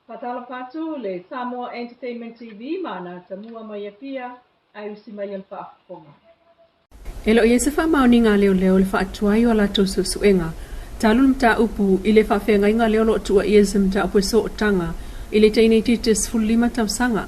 Faatalofa atu le Samoa Entertainment TV ma ana atamua mai Apia ae usi mai le faafofoga. E le o i ai se faamaoniga a leoleo i le faatuai o a latou suesuega talu le mataupu i le faafeagaiga lea o lo o tuuaia i se mataupu e sootaga i le teine itiiti e 15 tausaga.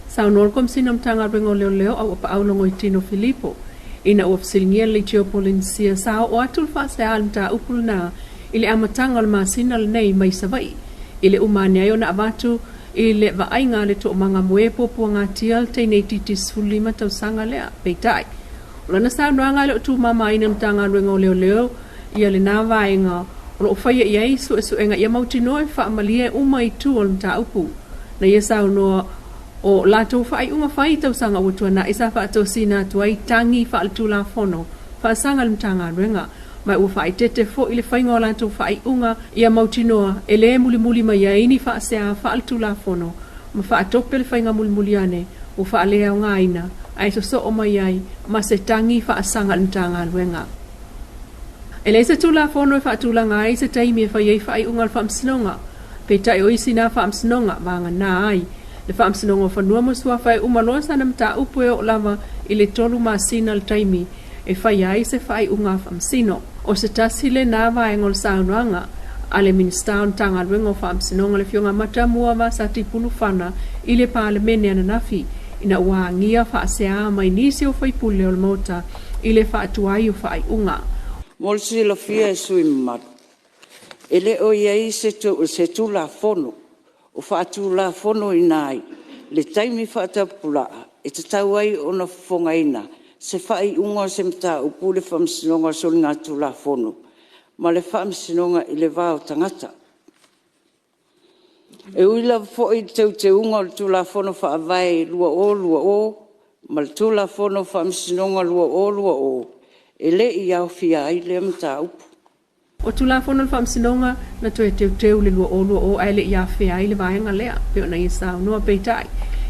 Saunoa le Komesina o Matagaluega o Leoleo Auapaau Logoitino Filipo ina ua fesiligia le Leitio Polenisia sa oo atu le faasea i le mataupu lena i le amataga o le masina lenei mai Savaii i le uma ane ai ona avatu i le vaaiga a le toomaga moe puapuagatia le teine itiiti 15 tausaga lea. Peitai, o lana saunoaga e le o tumamaina e le Matagaluega o Leoleo ia lena vaega o lo o faia i ai suesuega ia mautinoa e faamalie uma itu o le mataupu. Na ia saunoa o latou faaiuga fai i tausaga ua tuanai sa faatosina atu ai tagi faaletulafono faasaga i le Matagaluega ma ua faaeteete foi le faiga o latou faaiuga ia mautinoa e le mulimuli mai ai ni faasea faaletulafono ma faatope le faiga mulimuli ane ua faaleaogaina ae sosoo mai ai ma se tagi faasaga i le Matagaluega. E leai se Tulafono e faatulaga ai se taimi e fai ai faaiuga a le Faamasinoga, peitai o isi na Faamasinoga vagana ai le Faamasinoga o Fanua ma Suafa e uma loa sana mataupu e oo lava i le 3 masina le taimi e faia ai se faaiuga a Faamasino. O se tasi lena vaega o le saunoaga a le Minisita o le Matagaluega o Faamasinoga le Afioga Matamua Vasati Pulufana i le Palemene ananafi ina ua agia faasea mai nisi o faipule o le Maota i le faatuai o faaiuga. Mo le silafia e sui usufono mamalu, e le o i ai se Tulafono o faatulafonoina ai le taimi faatapulaa e tatau ai ona fofogaina se faaiuga o se mataupu i le Faamasinoga o Soligatulafono ma le Faamasinoga i le Va o Tagata. E ui lava foi i Teuteuga o le Tulafono Faavae 2020 ma le Tulafono o Faamasinoga 2020, e le i aofia ai lea mataupu. O Tulafono o le Faamasinoga na toe teuteu i le 2020 ae le i afea ai le vaega lea, pei ona ia saunoa. Peitai,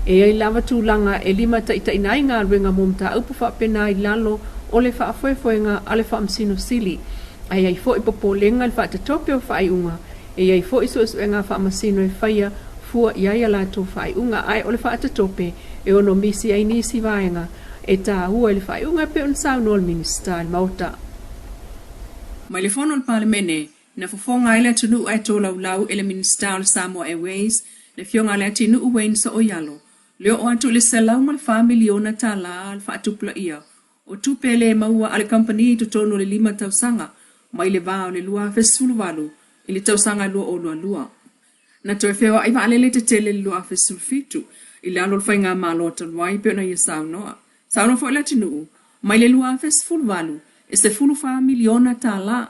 e i ai lava tulaga e limataitaiina ai galuega mo mataupu faapena i lalo o le faafoefoega a le Faamasino Sili, ae i ai foi popolega i le faatatope o faaiuga. E i ai foi suesuega a faamasino e faia fua i ai a latou faaiuga, ae o le faatatope e ono misi ai nisi vaega e taua i le faaiuga e pei ona saunoa le Minisita i le Maota. Mai le fono a le Palemene, na fofoga ai le atunuu ae tolaulau e le Minisita o le Samoa Airways, le Afioga a Leatinuu Wayne Sooialo, le oo atu i le $104 miliona tala le faatupulaia o tupe le maua a le kamupani i totonu o le 5 tausaga mai le va o le 2018 i le tausaga 2022. Na toe feoai vaalele tetele i le 2017 i lalo o le faigamalo talu ai pei ona ia saunoa. Saunoa foi Leatinuu, mai le 2018 e $14 miliona tala,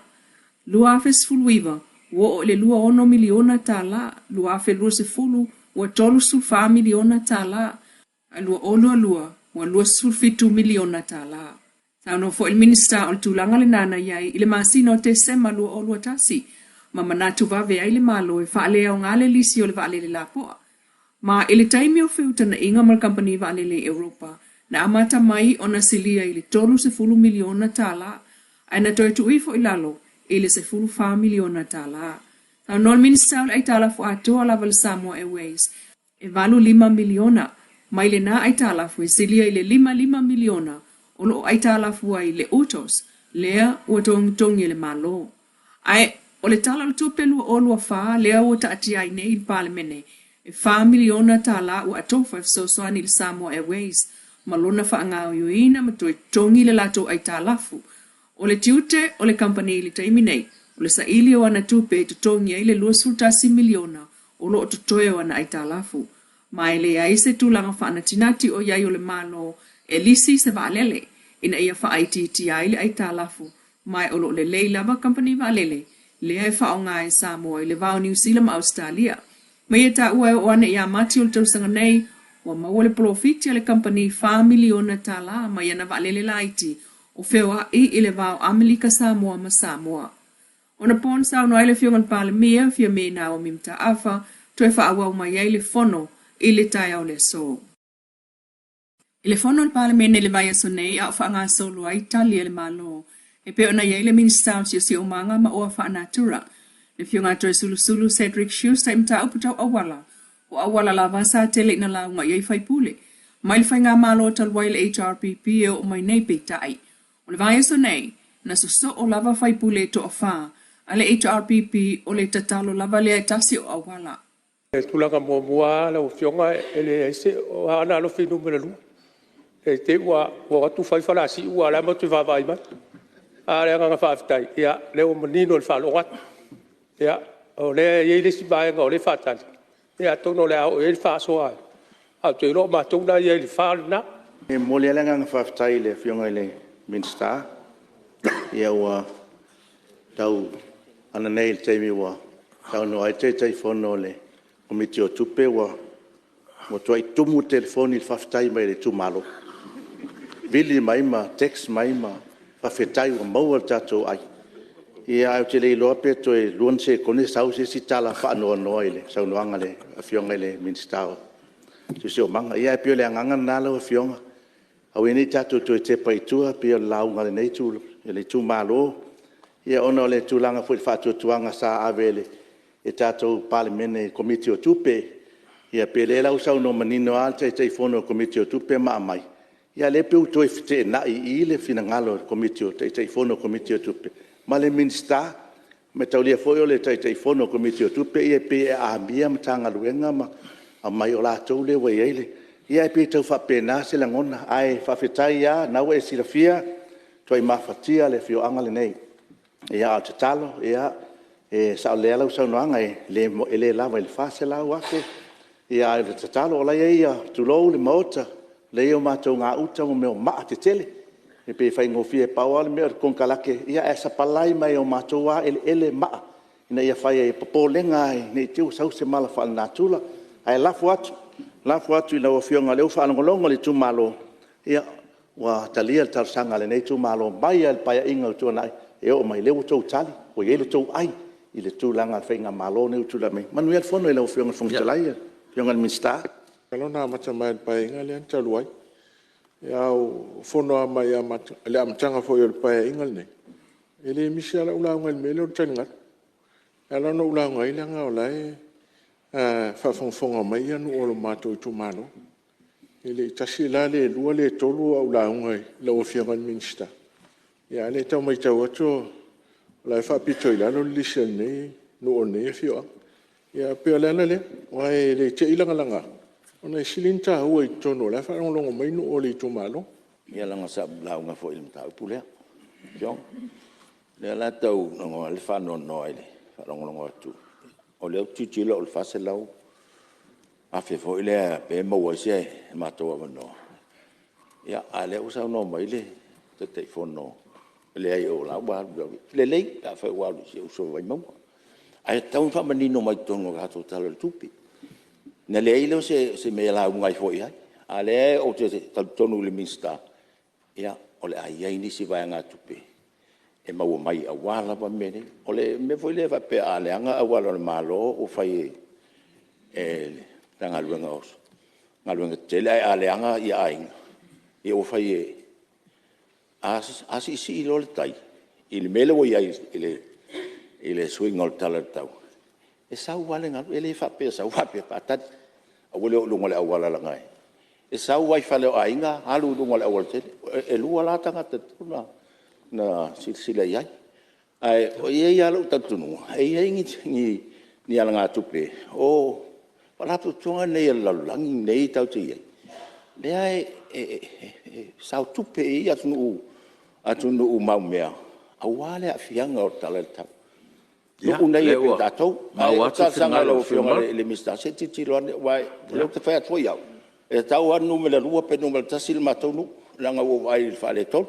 2019 ua oo i le $26 miliona tala, 2020 ua $34 miliona tala, ae 2022 ua $27 miliona tala. Saunoa foi le Minisita o le tulaga lena na i ai i le masina o Tesema 2021 ma manatu vave ai le Malo e faaleaoga le lisi o le vaalele lapoa. Ma i le taimi o feutagaiga ma le kamupani vaalele i Europa, na amata mai ona silia i le $30 miliona tala, ae na toe tuu ifo i lalo i le $14 miliona tala. Saunoa le Minisita o le aitalafu atoa lava le Samoa Airways e $85 miliona mai lena aitalafu e silia i le $55 miliona o lo o aitalafu ai le UTOS lea ua togitogi e le Malo. Ae o le Tala o le Tupe 2024 lea ua taatia ai nei i le Palemene e $4 miliona tala ua atofa e fesoasoani i le Samoa Airways ma lona faagaoioiina ma toe totogi le latou aitalafu. O le tiute o le kamupani i le taimi nei, o le saili o ana tupe e totogi ai le $21 miliona o lo o totoe o ana aitalafu, ma e leai se tulaga faanatinati o i ai o le Malo e lisi se vaalele ina ia faaitiitia ai le aitalafu, ma o lo o lelei lava kamupani vaalele lea e faaaoga e Samoa i le va o Niu Sila ma Ausetalia. Ma ia taua e oo ane ia Mati o le tausaga nei, ua maua le polofiti a le kamupani $4 miliona mai ana vaalele laiti o feoai i le va o Amerika Samoa ma Samoa. Ona po na saunoa ai le Afioga i le Palemia, Fiame Naomi Mataafa, toe faaauau mai ai le fono i le taeao o le aso. I le fono a le Palemene i le vaiaso nei a o faagasolo ai tali a le Malo e pei ona i ai le Minisita o Siosiomaga ma Oa Faanatura, le Afioga a Toesulusulu Cedric Schuster i mataupu tau auala. O auala lava sa tele ina lauga i ai faipule mai le faigamalo talu ai le HRPP e oo mai nei. Peitai, o le vaiaso nei, na sosoo lava faipule e toafa a le HRPP, o le tatalo lava lea e tasi o auala. O le tulaga muamua lava lau Afioga e leai se… O Aana Alofi 2, ne i te i ua o atu fai Faleasiu a o la e matou te vaavaai mai. A o le agaga faafetai o lea ua manino i le faalogo atu. Ia o lea e i ai le isi vaega o lea e faatali, ia atonu o le a oo i ai le faasoa, ae ou te iloa o matou na e i ai i le 4 lena. E momoli lava le agaga faafetai i le Afioga i le Minisita, ua tau… A nei i le taimi ua saunoa ai le Taitaifono o le Komiti o Tupe ua matuai tumu le telefoni i le faafetai mai a le itumalo, vili mai ma text mai ma faafetai ua maua le tatou ai. Ae ou te le iloa pe toe 2 ni sekone sau se isi tala faanoanoa i le saunoaga a le Afioga i le Minisita o le Siosiomaga. Ia ae pei o le agaga lena lau Afioga, aua ia ne i tatou toe tepa i tua pei o le lauga a lenei itumalo, ona o le tulaga foi o le faatuatuaga sa ave e le tatou Palemene i le Komiti o Tupe. Ia pei o lea la ua saunoa manino lava le Taitaifono o le Komiti o Tupe ma aumai, a o lea e pei ua toe feteenai i i le finagalo o le Komiti o Taitaifono o le Komiti o Tupe ma le Minisita. E maitaulia foi o le Taitaifono o le Komiti o Tupe e pei e aamia Matagaluega ma aumai o latou lea ua i ai le… Ia ae pei e tau faapena se lagona, ae faafetai lava o lena ua e silafia, ua matua mafatia le afioaga lenei. A o le tatalo, e saolelei lava lau saunoaga e le lava i le $400,000, a o le tatalo, o la e i ai, tulou le Maota, o la e i o matou gauta ma maa tetele. E pei e faigofie, pau lava le mea o le konekarate ae sapalai mai e matou lava eleele maa ina ia fai ai. O le popolega lava ne i te i ua sau se mala faalenatura. Ae lafo atu, lafo atu i lau Afioga o lea ua faalogologo le itumalo, ia, ua talia le talosaga a lenei itumalo mai lava i le Paeaiga ua tuanai e oo mai, o lea ua outou tali, ua i ai le tou ai i le tulaga o le faigamalo lenei ua tulai mai. Manuia le fono i lau Afioga i le Fofoga Fetalai, lau Afioga i le Minisita. Masalo na amata mai lava i le Paeaiga lea talu ai. A o fono lava mai le amataga foi o le Paeaiga lenei, e le misi lava lau lauga i le mea lea o le taligalu. E ala ona ou lauga ai leaga o la e faafogafoga mai nuu o le matou itumalo. E le tasi la, le lua le tolu au lauga i lau Afioga i le Minisita, a o lea e tau matau atu o la e faapito i lalo le lisi a nuu o lenei afioaga. Ia pei o le ala lea, aua e le te i lagalaga, ona e sili ona taua i totonu o la e faalogologo mai nuu o le itumalo. Ia leaga sa ou lauga foi i le mataupu lea lau Afioga. O lea la e tau lagona ai le faanoanoa i le faalogologo atu, o lea ou te tilotilo i le $400,000 foi lea e maua ai si o matou avanoa, a o lea ua saunoa mai le Taitaifono, e leai o la e ua alu. Lelei pe afai ua alu i si ou uso i Vaimauga. Ae tatau ona faamanino mai totonu o le tatou Tala o le Tupe, ona leai lea o se mea e lauga ai fua i ai. A o lea ou te talitonu i le Minisita, ia, o le a i ai nisi vaegatupe e maua mai aua lava mea nei. O le mea foi lea faapea a leaga auala o le Malo ua fai e le Matagaluega o Galuega Tetele, ae a leaga aiga, ia ua fai e… A siisii loa le tai i le mea lea ua i ai i le suiga o le tala o le tau, e sau lava le galu. E le faapea e sau faapea, faatali aua le oo i luga o le auala leaga e… E sau lava i fale o aiga alu i luga o le aualatele. E lua la tagata e tatau ona silasila i ai. Ae i ai lava lou talitonuga, e i ai ni alagatupe o Faalapotopotoga nei a le lalolagi lenei tatou te i ai, lea e sao tupe i ai atunuu maumea aua le aafiaga o le tala o le tau. O nuu nei pei o tatou. Ae o le talosaga i lau Afioga i le Minisita, se i tilotilo ane aua o lea ou te fai atu foi au, e tatau lava ona numera 2 pe numera 1 le matou nuu leaga ua ou vaai i le faaletonu.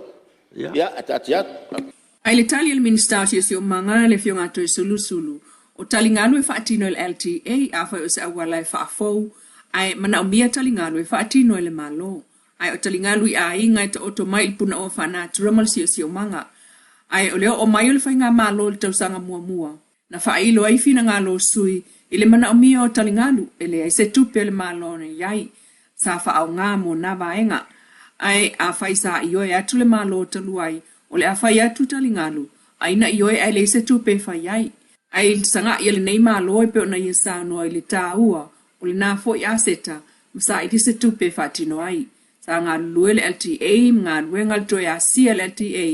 Ia, ae taatia atu. I le tali a le Minisita o Siosiomaga, le Afioga ia Toeolesulusulu, o taligalu e faatino e le LTA afai o se auala e faafou ae manaomia taligalu e faatino e le Malo. Ae o taligalu i aiga e taoto mai i le punaoa faanatura ma le siosiomaga. Ae o le oo mai o le faigamalo i le tausaga muamua, na faailo ai finagalo o sui i le manaomia o taligalu, e leai se tupe a le Malo na i ai sa faaaoga mo na vaega. Ae afai sa ioe atu le Malo talu ai o le a fai atu taligalu, ai na ioe ae leai se tupe e fai ai. Ae i le sagai a lenei Malo e pei ona ia saunoa i le taua o lena foi aseta ma saili se tupe e faatino ai. Sa galulue le LTA ma galuega i le toe asia e le LTA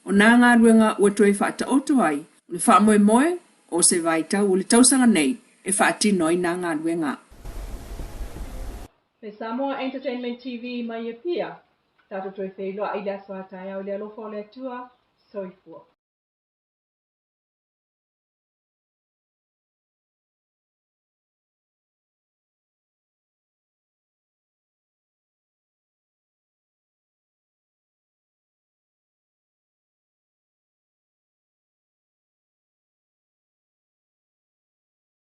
o nā galuega ua toe faataoto ai. O le faamoemoe, o se vaitau o le tausaga nei e faatino ai nā galuega. Le Samoa Entertainment TV mai Apia, tatou toe feiloai i le aso a taeao i le alofa o le Atua. Soifua.